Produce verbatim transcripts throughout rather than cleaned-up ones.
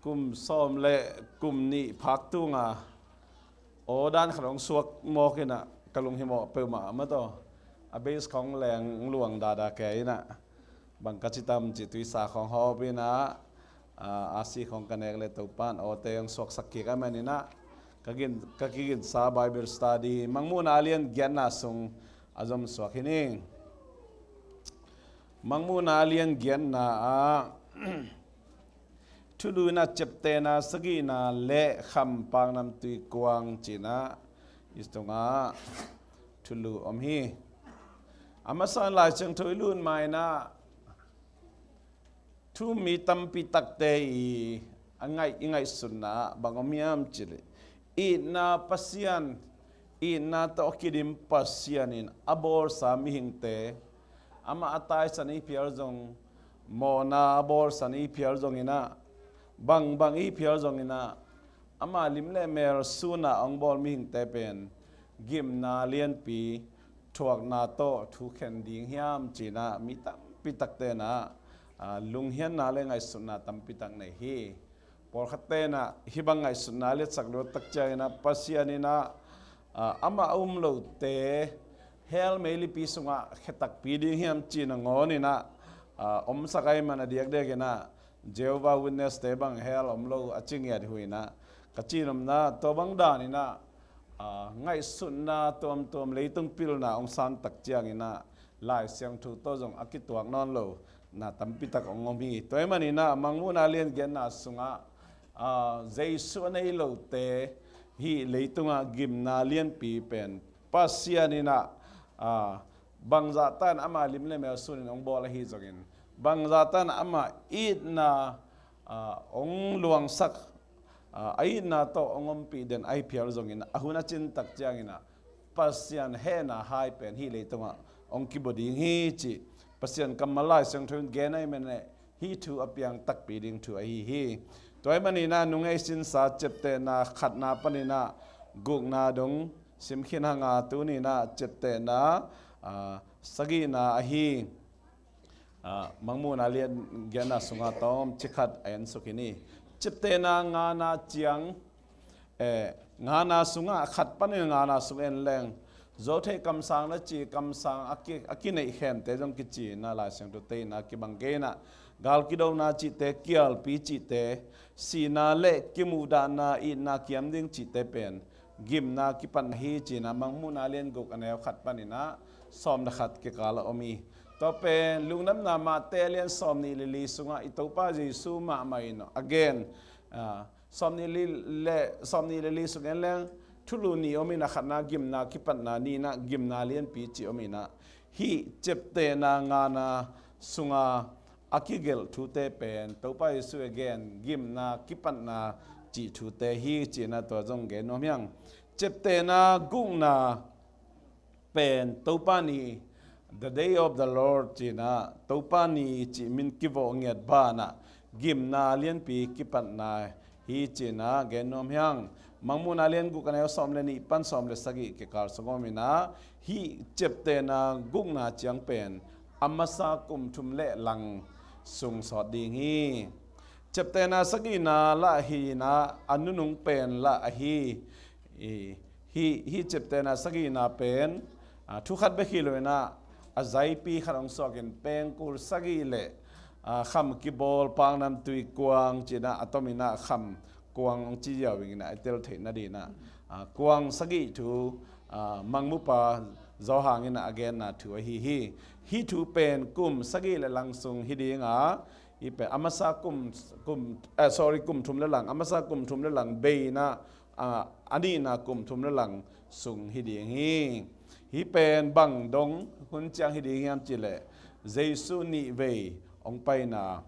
Kum sawm le kum nih phak tunga aw dan khat hong suak mawk inah ka lunghimawh peuhmah mataw. A base khong leng luang dada kei inah bang ka ci tam cih tuisa khong hawp inah, a, a si khong ka nek le Topan awte hong suaksak kik a man inah ka gin, ka kiginsa Bible study Mangmuhna a lian giatna sung a zom suak hi ning. Mangmuhna a lian giatna ah thulu inah ciaptehna sagihna le kham paknamtui kuang cinah i tungah thulu om hi. A masa in Lai Siangtho i lut ma inah thu mi tampi takte i a ngaih, i ngaihsutna ah bang om hiam cih leh itna Pasian, itna tawh a kidim Pasian in a bawlsa mihingte, amah a taisan i phial zong, mawhna a bawlsan i phial zong inah, bangbang i phial zong inah, ama lim le mel sunah hong bawl mihingte pen gimna lianpi thuakna tawh thukhen ding hiam cinah mi tampi takte inah, a, lunghianna le ngaihsutna tampi tak nei hi. Pawlkhat tenah hih bang ngaihsutna liatsak luat tak cianginah Pasian inah, a, amah a um lote hell meilipi sungah khe takpi ding hiam cih nangawn inah, a, omsak ahih man a diakdiak inah Jehovah Witness te bang hell om lo a ci ngiat hi inah ka cihnopna tua bang dan inah, a, ngaihsutna tuamtuam leitung pilna hong san tak cianginah Lai Siangtho tawh zong a kituak nawn lo na tampi tak hong om hi. Tua ahih man inah Mangmuhna lian giatna sungah, a, Jesu a nei lote hih leitungah gimna lianpi pen Pasian inah, a, bangzah tan ama lim le mel sunin hong bawl ahi zongin, bangzah tan ama itna, a, hong luangsak, a, a itna tawh hong ompih den ahi phial zongin a hun a cin tak cianginah Pasian hehna hai pen hih leitungah hong kibua ding hi cih Pasian kammal Lai Siangtho in gen ahih man leh hih thu a piang takpi ding thu ahi hi. Tua ahih man inah nungei sinsa ciaptehna khatna paninah gukna dong simkhin hanga tuninah ciaptehna, a, sagihna ahi, a, Mangmuhna lian giatna sungah tawm cikhat a ensuk hi ni. Ciaptehna ngana ciang, eh, ngana sungah khat panin ngana sung en leng, zothei kamsang na ci kamsang a ki, a kineih khemte zong kici inah Lai Siangtho te inah kibang kei inah gal kidona cihte, kialpi cihte, sihna le kimuhdahna, itna kiam ding cihte pen gimna kipatna hi cinah Mangmuhna lian guk a neu khat paninah sawm le khat kikal a om hi. Tua pen lungdamna Mate a lian sawm nih le li sungah i Topa Jesu mahmah in a gen, a, sawm nih le li le sawm nih le li sung en leng thulu nih om inah khatna gimna kipatna, nihna gimna lianpi cih om inah hih ciaptehna ngana sunga a kigelh thute pen Topa Jesu a gen gimna kipatna cih thute hi cinah tua zong gen nuam hiang. Ciaptehna gukna pen Topa ni, the day of the Lord cinah Topa ni cih min kivawh ngiat banah gimna lianpi kipatna hi cinah gen nuam hiang. Mangmuhna lian guk a neu sawm le nih pan sawm le sagih kikal sung om inah hih ciaptehna gukna ciang pen a masa kum thum le lang sung sawt ding hi. Ciaptehna sagihna lah hi inah a nunung pen lah ahi. I, hih, hih ciaptehna sagihna pen, a, thu khat bek hi lo inah a zaipi khat hong suakin pengkul sagih le, a, kham kibawl paknamtui kuang cinah a tom inah kham kuang hong ci ziau inginah i tel theih nadinah, a, kuang sagih thu, a, Mangmupa Zawhang inah a genna thu ahi hi. Hih thu pen kum sagih le lang sung hi dinga, hih pen a masa kum, kum, eh, sorry, kum thum le lang, a masa kum thum le lang bei inah, a, a nihna kum thum le lang sung hi ding hi. Hih pen bang dong hun ciang hi ding hiam cih leh Jesu nih vei hong paina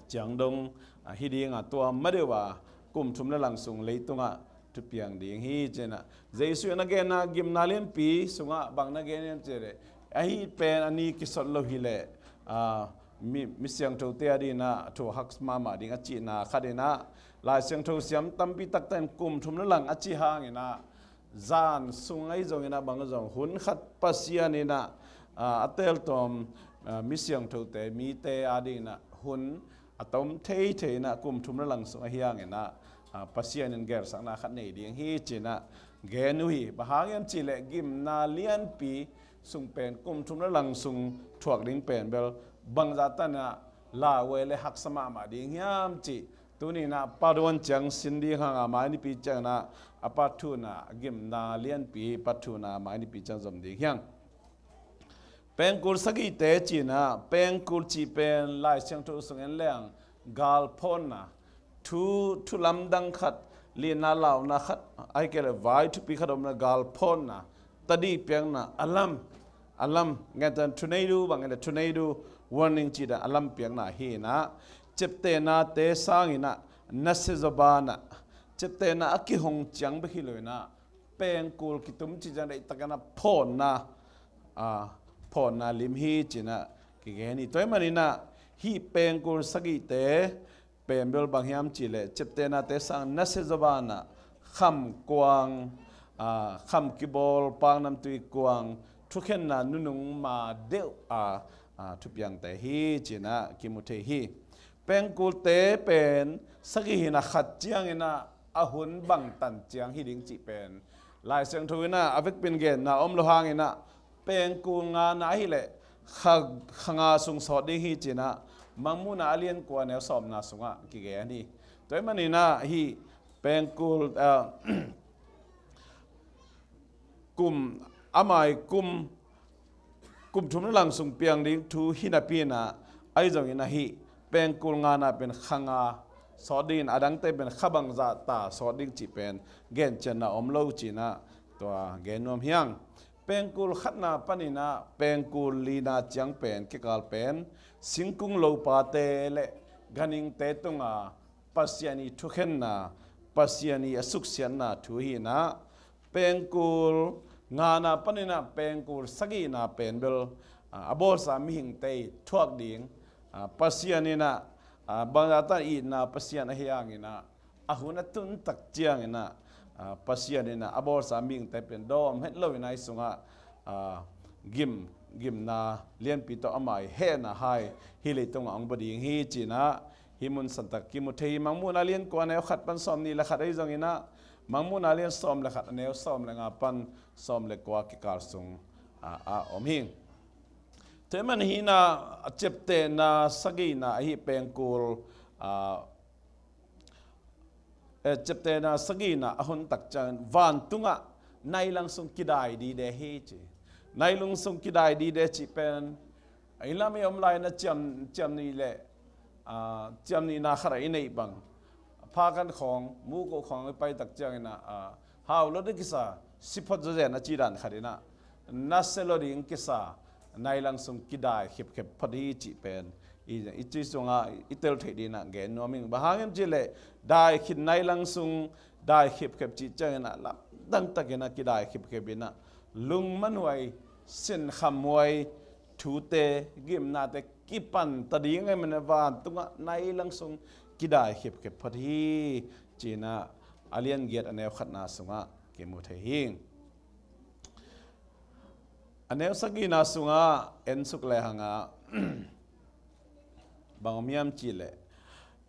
ciang dong, a, hi dinga tua ma deuh a kum thum le lang sung leitungah thupiang ding hi cinah Jesu in a genna gimna lianpi sungah bang na gen hiam cih leh ahi pen a ni kisot lo hi leh, a, mi, mi siangthote a dinah a thu hak mahmah ding a cihna khat inah Lai Siangtho siam tampi takte in kum thum le lang a ci hanginah zan sung ahi zonginah bang zong hun khat Pasian inah, a, a teltuam, a, mi siangthote, mite a dinah hun, a tom theithei inah kum thum le lang sung ahi hanginah, ah, Pasian in gelsakna khat nei ding hi cinah gen uh hi. Bang hang hiam cihleh gimna lianpi sung pen kum thum le lang sung thuak ding pen bel bangzah tanah lauhuai le haksa mahmah ding hiam cih tuninah part one ciang sin ding hanga mai nipi cianginah a part two na gimna lianpi part two na mai nipi ciang zom ding hiang. Pengkul sagihte cinah pengkul cih pen Lai Siangtho sung en leng galphawnna, thu, thu lamdang khat, lianna launa khat, ahih kei leh vai thupi khat omna galphawnna, tadih piakna, alarm, alarm, ngetan thuneidu bang en leh thuneidu, warning cih dan alarm piakna hi inah, ciaptehnate sanginah, nasizabanah, ciaptehna a kihong ciang bek hi lo inah, pengkul kitum cih ciang deihtakinah phawnna, ah, phawnna lim hi cinah kigen hi. Tua ahih maninah hih pengkul sagihte pen bel bang hiam cihleh ciaptehnate sang nasizabanah khamkuang, ah, kham kibawl, paknamtui kuang, thukhenna nunung ma deuh a, ah, thupiangte hi cinah kimu thei hi. Pengkulte pen sagih hi inah khat cianginah a hun bangtan ciang hi ding cih pen Lai Siangtho inah a vekpin genna om lo hanginah pengkul ngana ahih leh kha, kha nga sung sawt ding hi cinah Mangmuhna a lian kua a neu sawmna sungah kigen hi. Tua ahih maninah hih pengkul, ah, kum, a mai kum, kum thum le lang sung piang ding thu hi napi inah, ahi zongin ahi pengkul ngana pen kha nga sawt dingin a dangte pen kha bangzah ta sawt ding cih pen gencianna om lo cinah tua gen nuam hiang. Pengkul khatna paninah pengkul lina ciang pen kikal pen singkung lopate le ganhingte tunga Pasian i thukhenna, Pasian i a suksiatna thu hi inah, pengkul ngana paninah pengkul sagihna pen bel, ah, a bawlsa mihingte i thuak ding, ah, Pasian inah, ah, bangzah tan itna Pasian ahi hanginah, a hun a tuntak cianginah, ah, Pasian inah a bawlsa mihingte pen dawm het lo inah i sungah, ah, gim, gimna lianpi tawh ama i hehna hai hih leitungah hong bawl ding hi cinah hih mun santak kimu thei hi. Mangmuhna lian kua a neu khat pan sawmnih le khat ahi zonginah Mangmuhna lian sawm le khat a neu sawm le nga pan sawm le kua kikal sung, ah, a om hi. Tua ahih manin hih inah a ciaptehna sagihna ahi pengkul, ah, eh, ciaptehna sagihna a hontak ciangin vantungah nai lang sung kidai dide hi ci. Nai lang sung kidai dide cih pen i lam i om lai inah ciam, ciam nih le, ah, ciam nihna khat ah i neih bang phakan khawng, muko khawng i paitak cianginah, ah, hau lo ding kisa, si phot zawzen a ci dan khat inah nasia lo ding kisa, nai lang sung kidai khipkhep phot hi cih pen i, i ci sungah i tel theih dinah gen nuam ing. Bang hang hiam cihleh dai khit nai lang sung dai khipkhep cih cianginah lamdang takinah kidai khipkhep inah lungmanhuai, sinkhamhuai thute, gimnate kipan ta ding ahih manin vantungah nai lang sung kidai khipkhep phot hi cinah a lian giat a neu khatna sungah kimu thei hi. A neu sagihna sungah en suk lehangah bang om hiam cihleh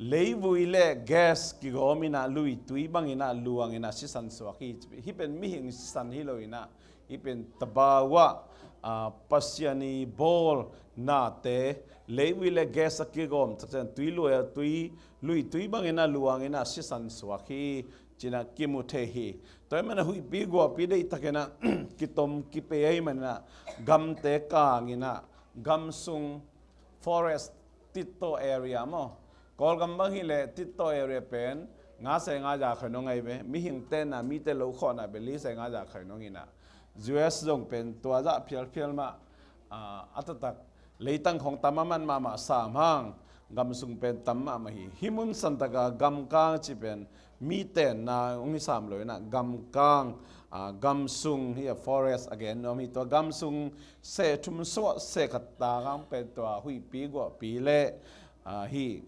leivui le gas kigawm inah luitui banginah luanginah sisan suak hi. Hih pen mihing sisan hi lo inah hih pen tabau ah, ah, Pasian i bawl nate leivui le gas a kigawm takciang tui luai a tui luitui banginah luanginah sisan suak hi cinah kimu thei hi. Tua ahih manin huihpi guahpi deihtakinah kitom kipei ahih maninah gamte kanginah gamsung forest titto area maw. Kawlgam bang hileh titto area pen nga se nga za khawi nong ai ve. Mihing tenna mite lo khawhna be li se nga za khawi nong inah U S zong pen tua zah phialphial mah, ah, a taktak leitang khawng tam a man mahmah sam hang gamsung pen tam mahmah hi. Hih mun santaka gamkang ci pen mi tenna hong hi sam lo inah gamkang, ah, gamsung hi a forest a gen nuam hi. Tua gamsung seh thum suah seh khat ta kang pen tua huihpi guahpi le, ah, hi,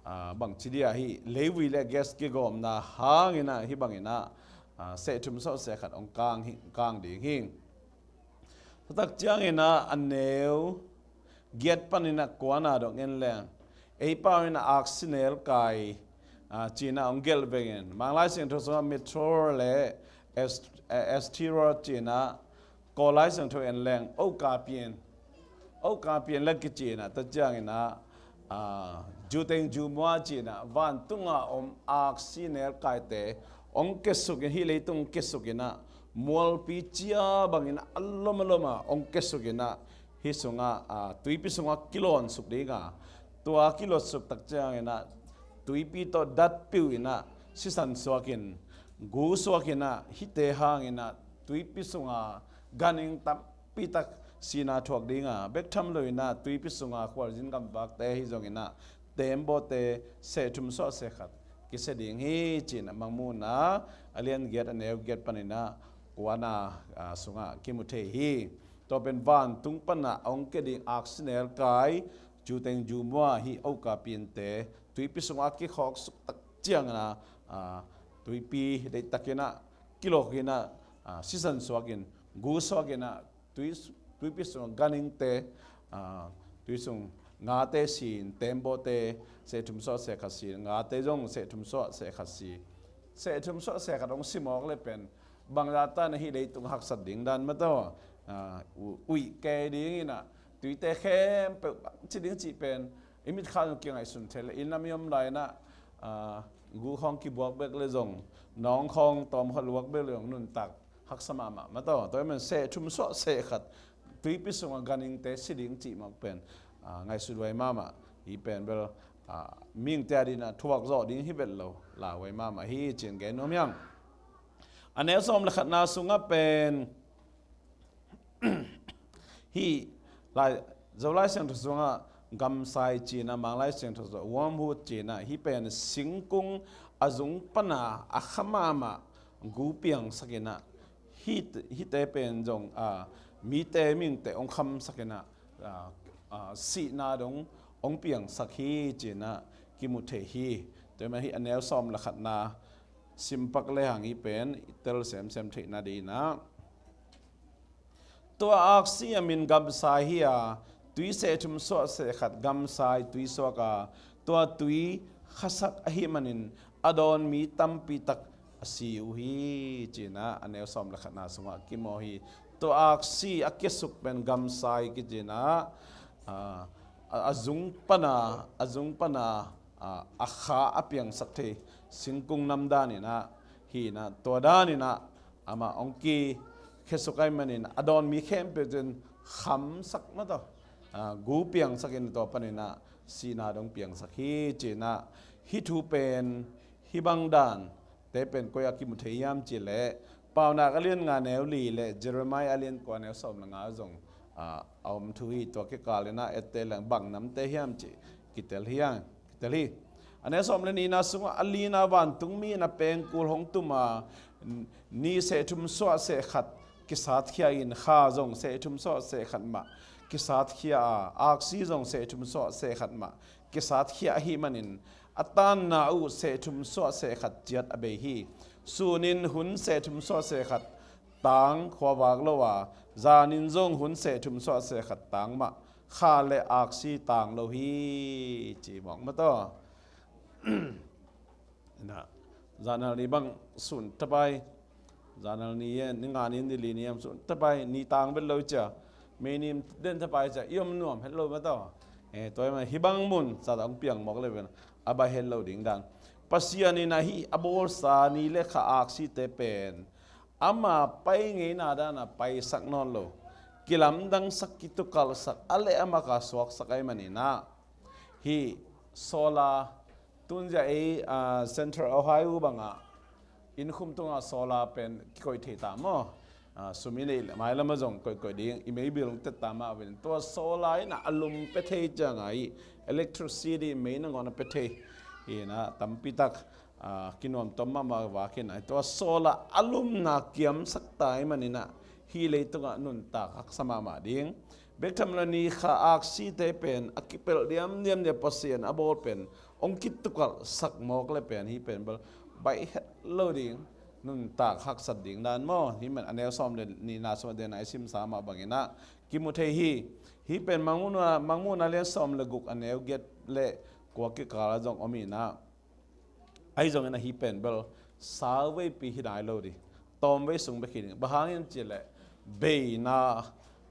ah, bangci dia hi leivui le gas kigawmna hanginah hih banginah, ah, seh thum suah seh khat hong kang hi, kang ding hi. Taktak cianginah a neu giat paninah kuana dong en leng ei pau in ah aksi nel kai, ah, ci-in ah hong gelh vengin, Manglai Siangtho sungah meteor le est-, eh, asteroid ci-in ah Kawl Lai Siangtho en leng, oka pian, oka pian le kici-in ah, tua ciangin ah, ah, juteng jumua ci-in ah vantung a om aksi nel kaite hong kiasuk in, hih leitung hong kiasuk in ah, mualpi cia bangin a lom a lom a hong kiasuk in ah, hih sungah, ah, tuipi sungah kilawn suk ding a, tua kilawn suk tak ciangin ah tuipi tawh datpiu in ah sisan suak in, gu suak in ah, hihte hangin ah tuipi sungah ganhing tampi tak sihna thuak ding a, bek tham lo in ah tuipi sungah khualzin gamvakte ahi zongin ah teembawte seh thum suah seh khat kisia ding hi, ci-in ah Mangmuhna a lian giat a neu giat panin ah kuana, ah, sungah kimu thei hi. Tua pen vantung pan ah a hong kia ding aksi nel kai, juteng jumua hih oka piante tuipi sungah kikhawk suk tak ciangin ah, ah, tuipi deihtakin ah kilawk in ah, ah, sisan suak in, gu suak in ah, tui, tuipi sung ganhingte, ah, tui sung ngate si in, teembawte seh thum suah seh khat si in, ngate zong seh thum suah seh khat si. Seh thum suah seh khat hong si mawk le pen bangzah ta in ah hih leitung haksat ding dan maw taw, ah, u-, uih kei ding in ah, tuite khempeuh bangci ding cih pen i mitkha zong kingaihsun thei le, inn lam i om lai in ah, ah, gu khawng kibuak bek le zong, nawng khawng tawm khawng luak bek le zong nuntak haksa mahmah maw taw. Tua ahih manin seh thum suah seh khat tuipi sungah ganhingte si ding cih mawk pen, ah, ngaihsut huai mahmah. Hih pen bel, ah, mihingte adingin ah thuak zawh ding hi vet lo, lauhuai mahmah hi, ci-in gen nuam hi hang. A neu sawm le khatna sungah pen, hih Lai, Zolai Siangtho sungah gamsai ci-in ah, Manglai Siangtho sungah wormwood ci-in ah, hih pen singkung a zung pan a a kha mahmah gu piangsak in ah, hih, hihte pen zong, ah, mite, mihingte hong khamsak in ah, ah, ah, sihna dong hong piangsak hi, ci-in ah kimu thei hi. Tua ahih manin hih a neu sawm le khatna sim pak le hang, hih pen i tel semsem theihna dingin ah, tua aksi a min gamsai hi a, tui seh thum suah seh khat gamsai tui suak a, tua tui khasak ahih manin a dawn mi tampi tak a si uh hi, ci-in ah a neu sawm le khatna sungah kimu hi. Tua aksi a kiasuk pen gamsai kici-in ah, a, a, a zung pan a, a zung pan a, a, a kha a piangsak thei singkung nam dan in ah, hi in ah, tua dan in ah amah hong kikhesuk ahih manin a dawn mi khempeuh in khamsak maw taw, a, gu piangsak in tua panin ah sihna dong piangsak hi, ci-in ah, hih thu pen, hih bang dante pen koi ah kimu thei hiam cih leh, Paunak a lian nga neu li le Jeremiah a lian kua neu sawm le nga zong, a, a om thu hi. Tua kikal in ah etteh leng bang namte hiam cih kitel hi hang, kitel hi. A neu sawm le nihna sungah, a lina vantungmi in a pengkul hong tum a, ni seh thum suah seh khat kisatkhia in, kha zong seh thum suah seh khat mah kisatkhia a, aksi zong seh thum suah seh khat mah kisatkhia ahih manin, a tanna uh seh thum suah seh khat ciat a bei hi. Sun in hun seh thum suah seh khat tang khuavak lo a, zan in zong hun seh thum suah seh khat tang mah, kha le aksi tang lo hi, ci mawk maw taw. Ina, zanal ni bang sun tapai, zanal ni, ni nga ni, ni li ni hiam sun tapai, ni tang vet lo cia, mei ni den tapai cia, i om nuam het lo maw taw. Eh, tua ahih manin hih bang mun sa tawh hong piang mawk le pen a baih het lo ding dan. Pasian in ah hih a bawlsa ni le kha aksite pen ama pai ngeina dan a paisak nawn lo, kilamdangsak, kitukalhsak, a le a mak a suaksak ahih manin ah, hih solar, tunzia ei, ah, Central Ohio bangah inn khum tungah solar pen kikoih thei ta maw? Ah, sum i neih mailam ah zong koihkoih ding, i mei bill hong tet ta mah uh in, tua solar in ah a lum pia thei ciang a, hih electricity mei nangawn a pia thei hi in ah, tampi tak, ah, kinuamtuam mahmah vak hi in ah, tua solar a lumna kiamsak ta ahih manin ah, hih leitungah nuntak haksa mahmah ding. Bek tham lo, ni kha aksite pen a kipelh diamdiam dia, Pasian a bawl pen hong kitukalhsak mawk le pen, hih pen bel baih het lo ding, nuntak haksat ding dan maw? Hih man a neu sawm le nihna sungah den a i simsa mah bangin ah kimu thei hi. Hih pen Mangmuhna, Mangmuhna lian sawm le guk a neu giat le kua kikal ah zong om inah, ahi zongin ahi pen bel sauveipi hi nai lo ding, tawmvei sung bek hi ding. Bang hangin cih leh beina,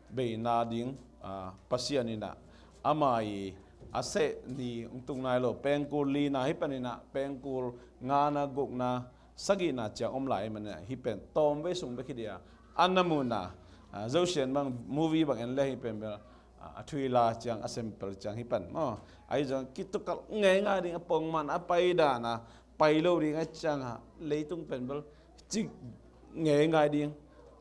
beina ding, ah, Pasian inah ama i a seh ni hong tung nai lo, pengkul lina hi pan inah pengkul ngana, gukna, sagihna ciang om lai ahih manin ah hih pen tawmvei sung bek hi ding a, a na muhna, ah, Zosian bang movie bang en le hih pen bel, ah, a thuila ciang, a sample ciang hih pan maw, ahi zong kitukalh ngeingai ding, a pongman a pai dan a pai lo ding a ciang a, leitung pen bel cik ngeingai ding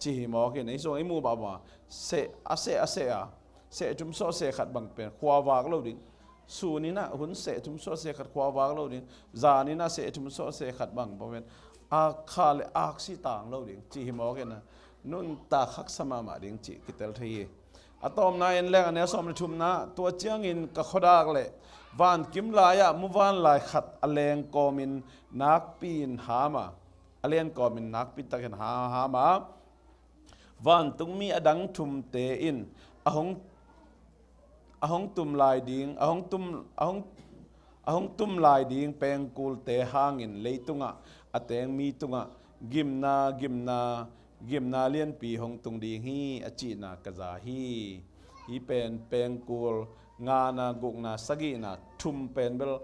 ci hi mawk in, ahi zong i muh bah maw, seh, a seh, a seh a, seh thum sawh seh khat bang pen khua vak lo ding. Sun inah hun seh thum sawh seh khat khua vak lo ding. Zan inah seh thum sawh seh khat bang pen ak kha le aksi tang lo ding ci hi mawk in a, nuntak haksa mahmah ding cih kitel thei hi. A tawpna en leng a neu sawm le thumna, tua ciangin ka khuadak le vankim lai-ah muvanlai khat a leng kawmin nakpi in ham a, a leng kawmin nakpi takin ha-, ham a, vantungmi a dang thumte in a hong, a hong tum lai ding, a hong tum, a hong, a hong tum lai ding pengkulte hangin leitungah a teng mi tungah gimna, gimna, gimna lianpi hong tung ding hi, a cihna ka za hi. Hih pen pengkul ngana, gukna, sagihna, thum pen bel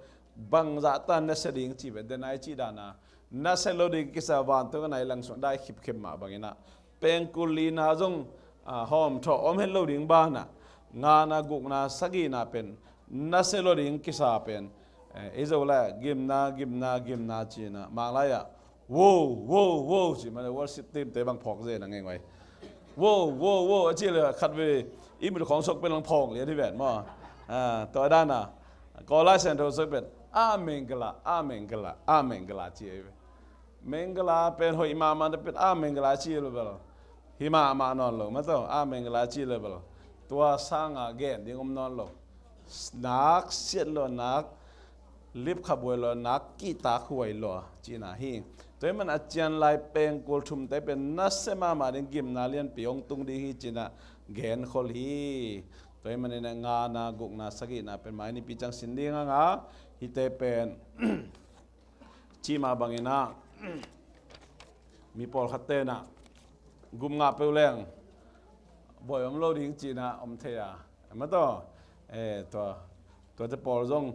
bangzah ta nasia ding cih pen, denai cih dana nasia lo ding kisa, vantung a nai lang sung dai khipkhip mah bang inah pengkul lina zong, ah, hawmthawh om het lo ding banah ngana, gukna, sagihna pen nasia lo ding kisa pen, eh, i zo lai-ah gimna, gimna, gimna ci inah, mak lai-ah wow, wow, wow ci mah le, worship team te bang phawk zen a ngei ngoi. Wow, wow, wow a ci le khatvei i mit khawng sok pen lang phawk lian hi ven maw. Ah, tua dana Kawl Lai Siangtho sok pen a Mangala, a Mangala, a Mangala ci hi ve. Mangala pen hoih mahmah na pen a Mangala ci lo bel hi mahmah nawn lo, mataw, a Mangala ci lo bel tua sanga gen ding om nawn lo. Nak siat lo, nak lipkha buai lo, nak kihtak huai lo cihna hi. Tua ahih man a cian lai pengkul thumte pen nasia mahmah ding, gimna lianpi hong tung ding hi ci inah genkhol hi. Tua ahih manin ah ngana, gukna, sagihna pen mai nipi ciang sin ding hang a, hihte pen cih mah bang inah mi pawlkhat tenah gum ngah peuh leng buai om lo ding ci inah om thei a, mataw, eh, tua, tuate pawl zong,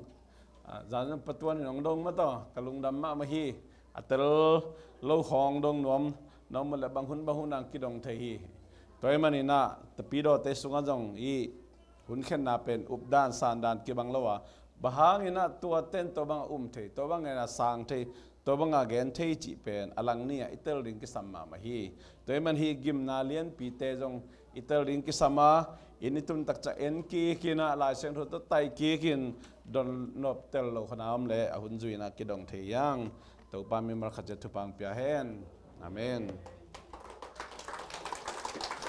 ah, zan zong patuan in hong dong, mataw, ka lungdam mahmah hi. A tel lo khawng dong nuam na om uh leh bang hun bang hun ah kidong thei hi. Tua ahih man inah tapidawte sungah zong i hun khenna pen updan sandan kibang lo a, bang hang inah tua ten tua bangah um thei, tua bangah sang thei, tua bangah gen thei cih pen a lang ni-ah i tel ding kisam mahmah hi. Tua ahih man hih gimna lianpite zong i tel ding kisam a, inn i tun tak ciang en kik inah Lai Siangtho tawh tai kik in, donnop tel lo kha na om leh a hun zui inah kidong thei hi hang. Topa mimal khat ciat thupha hong pia hen. Amen.